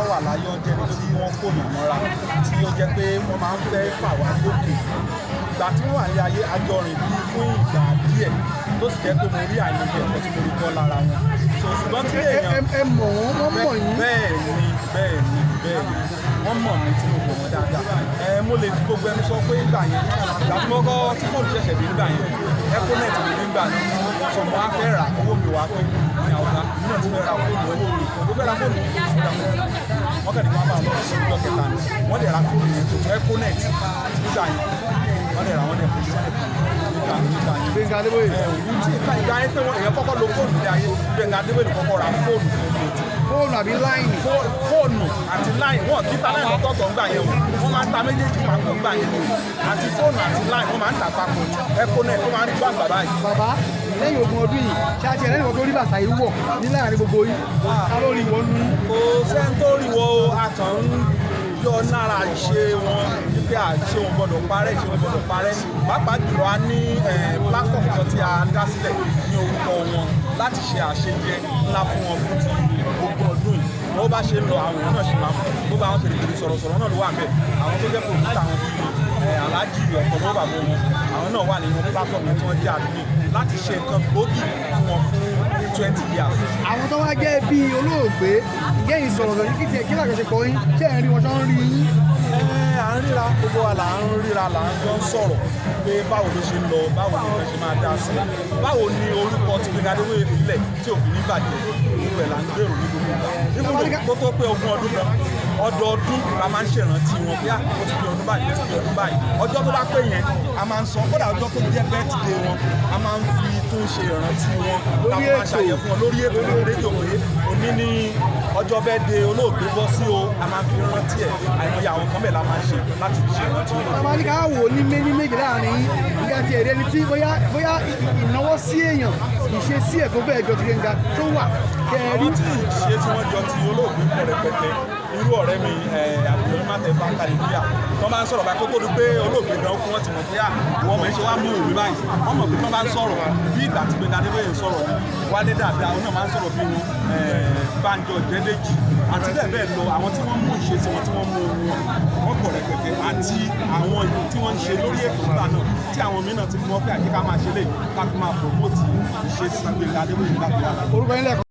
wọ́n wà láyé, wọ́n jẹ́ ẹni tí wọ́n kó yàn mọ́ra, tí ó jẹ́ pé wọ́n máa ń fẹ́ fà wá lókè. Ìgbà tí wọ́n wà ní ayé, a jọ rìn bí fún ìgbà díẹ̀, tó sì jẹ́ pé mo rí àìmọye ẹ̀kọ́ tí mo rí kọ́ lára wọn. So ṣùgbọ́n tí èèyàn Ẹ mọ̀ wọ́n, wọ́n mọ̀ yín? Bẹ́ẹ̀ ni, wọ́n mọ̀ mí tí mo mọ̀ wọ́n dáadáa. Ẹ mo lè fi gbogbo ẹnu sọ pé ìgbà yẹn, ìgbà tí mo kọ́ tí fóònù ṣẹ̀ṣẹ̀ dé nígbà yẹn, Econet ló nígbà náà. So mo á fẹ́ rà, owó mi wá pé ní àwọn ọ̀gá mi náà ti fẹ́ ra fóònù, owó mi, mo fẹ́ ra fóònù, wọ́n kàn ní kí wọ́n bá wọn lọ sí ọjọ́ kẹta ni. Wọ́n dẹ̀ ra fóònù yẹn tuntun, Econet nígbà yẹn. Wọ́n dẹ̀ ra, wọ́n dẹ̀ fún nígbà yẹn. Gbénga Adébóyè. Ẹ òun tí ìgbà yẹn pé wọ́n èèyàn kọ́kọ́ lo fóònù ní ayé, Gbénga Adébóyè kọ́kọ́ ra fóònù fún mi. Fóònù àbí line? Fóònù àti line. Wọn kì í ta line lọ́tọ̀ọ̀tọ̀ ńgbà yẹn o, wọ́n máa ń ta méjèèjì papọ̀ ńgbà yẹn o. Àti fóònù àti line, wọ́n máa ń tà papọ̀ ní Econet tó máa ń rí gbàgbà báyìí. Bàbá, lẹ́yìn 20 ọdún yìí, ṣáàtì ẹ̀ lẹ́yìn tó rí bàtà yìí wọ̀ ní láàrin gbogbo yìí, ká ló rí ìwọ nú yín? Kò sẹ́ni tó rí wọ o. A kàn ń yọ nára ìṣe wọn wípé àṣe wọn gbọ́dọ̀ parẹ́, ìṣe wọn gbọ́dọ̀ parẹ́. Pàápàá jùlọ, a ní platform kan tí a dá sílẹ̀ ní orúkọ wọn láti ṣe àṣejẹ ńlá fún wọn fún ti 20 ọdún yìí. Wọ́n bá ṣe ń lọ, àwọn èèyàn náà ṣe máa mọ̀. Gbogbo àwọn pèrèpèrè sọ̀rọ̀sọ̀rọ̀ náà ló wà ńbẹ̀. Àwọn tó jẹ́ pòlítà, àwọn bíi Aláàjì ọ̀pọ̀lọpọ̀ bàbá wọn, àwọn náà wà nínú platform yẹn tí wọ́n jẹ́ admin láti ṣe nǹkan gbòógì fún wọn fún 20 years. Àwọn tó wá jẹ́ bíi olóògbé, ǹjẹ́ yìí sọ̀rọ̀ lórí kí tiẹ̀ kí làjọṣepọ̀ yín? Ṣé ẹ̀ ń rí wọn, ṣọ́ ń rí yín? Ẹ à ń ríra, gbogbo wa là ń ríra, là ń jọ ń sọ̀rọ̀ pé báwo ló ṣe ń lọ, báwo ni nǹkan ṣe máa dá sí, báwo ni orúkọ tí Gbénga Adébóyè filẹ̀ tí òfin ní bàjẹ́. Gbogbo ẹ̀ là ń gbèrò ní gbogbo ìgbà. Ibùdó kó tó pé 20 ọdún gan, ọdọọdún la máa ń ṣèrántí wọn pé ó ti fi ọdún báyìí, ó ti fi ọdún báyìí. Ọjọ́ tó bá pé yẹn, a máa ń sọ. Kódà ọjọ́ tó jẹ́ birthday wọn, a máa ń fi tún ṣe ìrántí wọn, la máa ń ṣàyẹ̀ fún wọn lórí ètò, lórí rédíò, pé òní ní ọjọ́ birthday olóògbé bọ́ sí o. A máa fi rántí ẹ̀. Àìmọye àwọn kan bẹ́ẹ̀ la máa ń ṣe láti fi ṣe ìrántí olóògbé. Bàbá ní ká wò ó ní méjì méjì láàrin yín, nígbà tí ẹ̀rí ẹni tí bóyá ìnáwó sí èèyàn, ìṣesí ẹ̀ tó bẹ́ẹ̀ jọ ti Gbénga tó wà kẹrí? Àwọn tí ìṣe tí wọ́n jọ ti olóògbé pọ̀ rẹpẹtẹ. Irú ọ̀rẹ́ mi, àbúrò mátẹ̀fà kàlẹ́bíà, tó bá ń sọ̀rọ̀ báyìí, kó tó di pé olóògbé gan kú, wọ́n ti mọ̀ pé à ìwọ ọmọ yìí ṣe wá mú òwe báyìí. Wọ́n mọ̀ pé tó bá ń sọ̀rọ̀ bí ìgbà tí Gbénga Adébóyè ń sọ̀rọ̀ ni. Wálé Dàda, òun náà máa ń sọ̀rọ̀ bí wọn, Bánjọ Jẹ́dẹ́jì àti bẹ́ẹ̀ bẹ́ẹ̀ lọ. Àwọn tí wọ́n mú ìṣesí wọn, tí wọ́n mú ohun wọn, wọ́n pọ̀ rẹpẹtẹ, àti àwọn tí wọ́n ń ṣe lórí ètò nígbà náà, tí àwọn mìíràn ti fi wọ́n pé àjíká máa ṣe lè ká fi máa promote ìṣesí Gbénga Adébóyè nígbà tó wà láyé. Orúkọ yín lẹ́ẹ̀kan?